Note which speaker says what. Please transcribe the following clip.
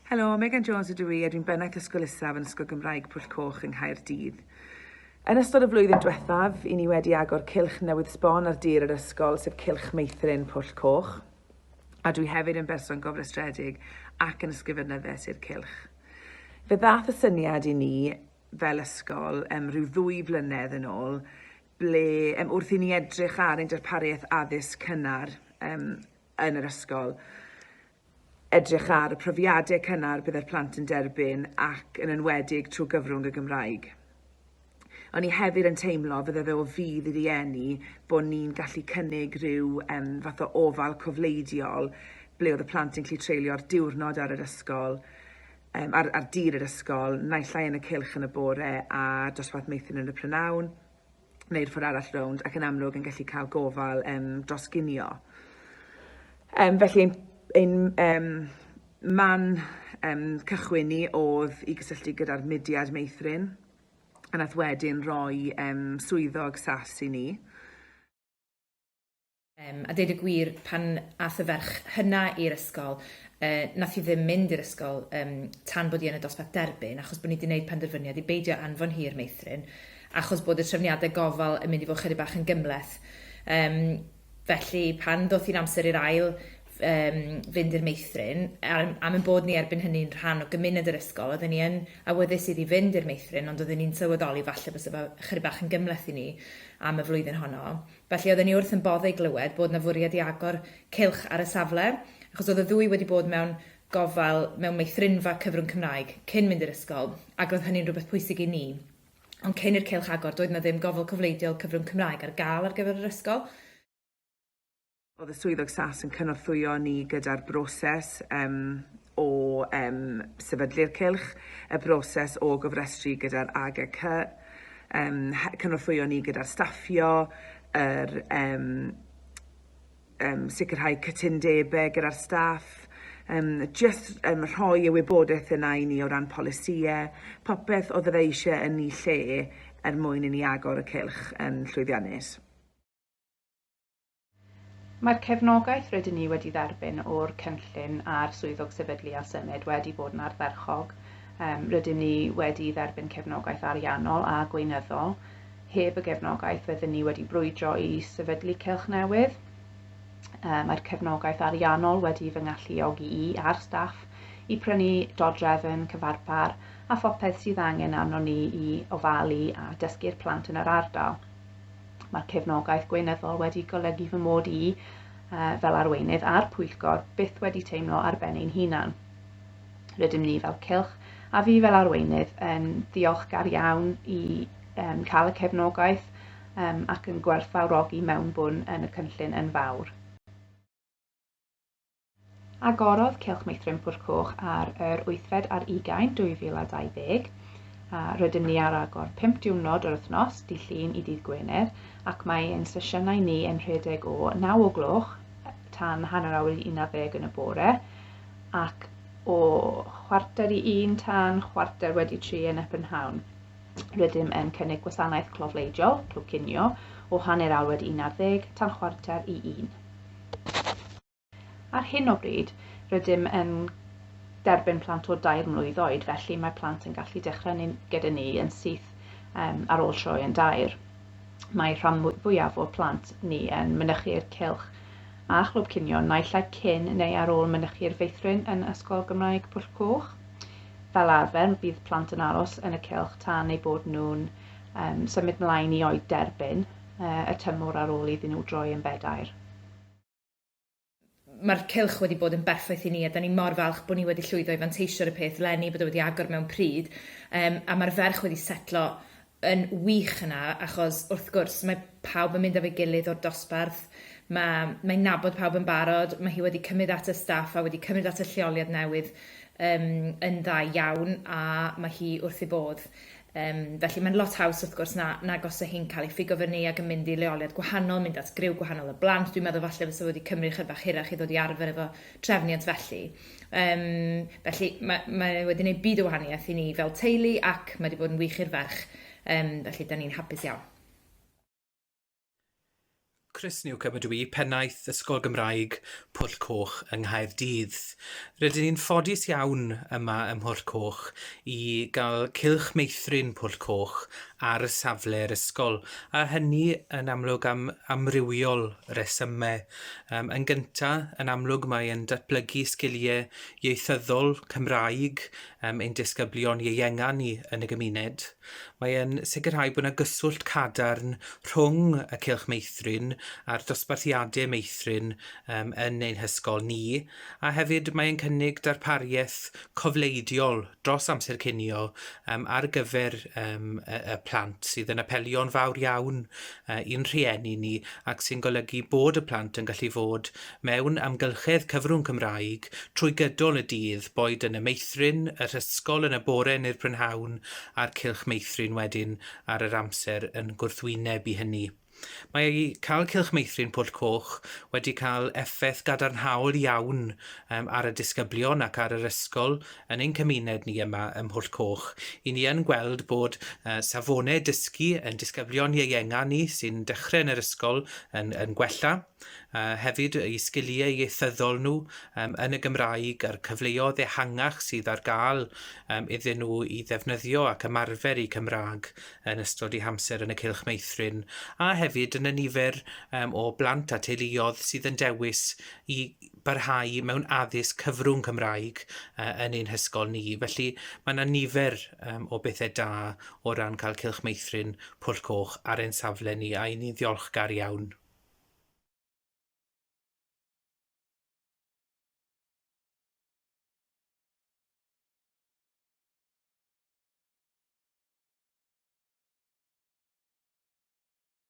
Speaker 1: Helo, Megan Jones ydw i a dwi'n bennaeth Ysgol Isaf yn Ysgol Gymraeg Pwll Coch yng Nghaerdydd. Yn ystod y flwyddyn diwethaf, i ni wedi agor cylch newydd sbon ar dir yr ysgol, sef Cylch Meithrin Pwll Coch, a dwi hefyd yn berson gofrestredig ac yn ysgrifenyddes i'r cylch. Fe ddath y syniad i ni fel ysgol um, rhyw ddwy flynedd yn ôl, ble um, wrth i ni edrych ar ein darpariaeth addysg cynnar um, yn yr ysgol, edrych ar y profiadau cynnar bydde'r plant yn derbyn ac yn enwedig trwy gyfrwng y Gymraeg. O'n i hefyd yn teimlo fydde fe o fudd i rieni bod ni'n gallu cynnig rhyw um, fath o ofal cofleidiol ble oedd y plant yn gallu treulio'r diwrnod ar yr ysgol, um, ar, ar dir yr ysgol, naill ai yn y cylch yn y bore a dosbarth meithrin yn y prynhawn, neu'r ffordd arall rownd ac yn amlwg yn gallu cael gofal um, dros ginio. Um, felly ein, ein um, man um, cychwyn ni oedd i gysylltu gyda'r mudiad meithrin a nath wedyn roi um, swyddog SAS i ni.
Speaker 2: Um, a deud y gwir, pan ath y ferch hynna i'r ysgol, uh, nath hi ddim mynd i'r ysgol um, tan bod hi yn y dosbarth derbyn, achos bod ni wedi gwneud penderfyniad i beidio anfon hi i'r meithrin, achos bod y trefniadau gofal yn mynd i fod chydig bach yn gymhleth. Um, felly, pan ddoth hi'n amser i'r ail um, fynd i'r meithrin, am, am ein bod ni erbyn hynny'n rhan o gymuned yr ysgol, oedden ni yn awyddus iddi fynd i'r meithrin, ond oedden ni'n sylweddoli falle bysa fo chydig bach yn gymhleth i ni am y flwyddyn honno. Felly oedden ni wrth yn bodd ei glywed bod 'na fwriad i agor cylch ar y safle, achos oedd y ddwy wedi bod mewn gofal mewn meithrinfa cyfrwng Cymraeg cyn mynd i'r ysgol, ac roedd hynny'n rhywbeth pwysig i ni. Ond cyn i'r cylch agor, doedd 'na ddim gofal cofleidiol cyfrwng Cymraeg ar gael ar gyfer yr ysgol.
Speaker 1: Oedd y swyddog SAS yn cynorthwyo ni gyda'r broses um, o um, sefydlu'r cylch, y broses o gofrestru gyda'r AGC, um, cynorthwyo ni gyda'r staffio, yr um, um, sicrhau cytundebau gyda'r staff, um, just um, rhoi y wybodaeth yna i ni o ran polisïau, popeth oedd fe eisiau yn ei lle er mwyn i ni agor y cylch yn llwyddiannus.
Speaker 3: Mae'r cefnogaeth rydyn ni wedi dderbyn o'r cynllun a'r swyddog sefydlu a symud wedi bod yn ardderchog. Um, rydyn ni wedi dderbyn cefnogaeth ariannol a gweinyddol. Heb y gefnogaeth, fydden ni wedi brwydro i sefydlu cylch newydd. Um, mae'r cefnogaeth ariannol wedi fy ngalluogi i a'r staff i prynu dodrefn, cyfarpar a phopeth sydd angen arnon ni i ofalu a dysgu'r plant yn yr ardal. Mae'r cefnogaeth gweinyddol wedi golygu fy mod i, fel arweinydd a'r pwyllgor, byth wedi teimlo ar ben ein hunan. Rydym ni fel cylch, a fi fel arweinydd, yn ddiolchgar iawn i um, cael y cefnogaeth um, ac yn gwerthfawrogi mewnbwn yn y cynllun yn fawr. Agorodd Cylch Meithrin Pwll Coch ar yr wythfed ar ugain 2020, a rydym ni ar agor 5 diwrnod yr wythnos, dydd Llun i dydd Gwener, ac mae ein sesiynau ni yn rhedeg o 9 o gloch tan hanner awr i 11 yn y bore, ac o chwarter i un tan chwarter wedi tri yn y prynhawn. Rydym yn cynnig gwasanaeth clofleidiol, clwb cinio, o hanner awr wedi 11 tan chwarter i un. Ar hyn o bryd, rydym yn derbyn plant o dair mlwydd oed, felly mae plant yn gallu dechrau ni, gyda ni yn syth um, ar ôl troi yn dair. Mae rhan fwyaf o'r plant ni yn mynychu'r cylch a chlwb cinio naill ai cyn neu ar ôl mynychu'r feithrin yn Ysgol Gymraeg Pwll Coch. Fel arfer, bydd plant yn aros yn y cylch tan eu bod nhw'n um, symud mlaen i oed derbyn uh, y tymor ar ôl iddyn nhw droi yn bedair.
Speaker 2: Mae'r cylch wedi bod yn berffaith i ni a 'da ni mor falch bod ni wedi llwyddo i fanteisio ar y peth leni, bod o wedi agor mewn pryd yym a ma'r ferch wedi setlo yn wych yna achos wrth gwrs mae pawb yn mynd efo'i gilydd o'r dosbarth, ma' mae'n nabod pawb yn barod, ma' hi wedi cymryd at y staff a wedi cymryd at y lleoliad newydd yym yn dda iawn a ma' hi wrth ei bodd. Yym, felly mae'n lot haws wrth gwrs na nag os 'sa hi'n cael ei ffigo fyny ac yn mynd i leoliad gwahanol, mynd at griw gwahanol o blant. Dwi'n meddwl falle fysa fo wedi cymryd chydig bach hirach i ddod i arfer efo trefniant felly. Yym, felly ma' mae wedi gwneud byd o wahaniaeth i ni fel teulu ac mae wedi bod yn wych i'r ferch, yym, felly 'dan ni'n hapus iawn.
Speaker 4: Chris Newcombe ydw i, pennaeth Ysgol Gymraeg Pwll Coch yng Nghaerdydd. Rydyn ni'n ffodus iawn yma ym Mhwll Coch i gael cylch meithrin Pwll Coch ar safle'r ysgol, a hynny yn amlwg am amrywiol resymau. Um, yn gyntaf, yn amlwg mae yn datblygu sgiliau ieithyddol Cymraeg um, ein disgyblion ieuenga ni yn y gymuned. Mae e'n sicrhau bod yna gyswllt cadarn rhwng y Cylch Meithrin a'r dosbarthiadau meithrin um, yn ein hysgol ni, a hefyd mae e'n cynnig darpariaeth cofleidiol dros amser cinio um, ar gyfer um, y, y plant sydd yn apelio'n fawr iawn uh, i'n rhieni ni ac sy'n golygu bod y plant yn gallu fod mewn amgylchedd cyfrwng Cymraeg trwy gydol y dydd, boed yn y meithrin, yr ysgol yn y bore neu'r prynhawn, a'r cylch meithrin wedyn ar yr amser yn gwrthwyneb i hynny. Mae cael Cylch Meithrin Pwll Coch wedi cael effaith gadarnhaol iawn um, ar y disgyblion ac ar yr ysgol yn ein cymuned ni yma ym Mhwll Coch. I ni yn gweld bod uh, safonau dysgu yn disgyblion ieuenga ni sy'n dechrau yn yr ysgol yn, yn gwella. Uh, hefyd, eu sgiliau ieithyddol nhw um, yn y Gymraeg a'r cyfleoedd ehangach sydd ar gael um, iddyn nhw i ddefnyddio ac ymarfer eu Cymraeg yn ystod eu hamser yn y cylch meithrin, a hefyd yn y nifer um, o blant a teuluoedd sydd yn dewis i barhau mewn addysg cyfrwng Cymraeg uh, yn ein hysgol ni. Felly mae yna nifer um, o bethau da o ran cael cylch meithrin Pwll Coch ar ein safle ni, a i ni'n ddiolchgar iawn.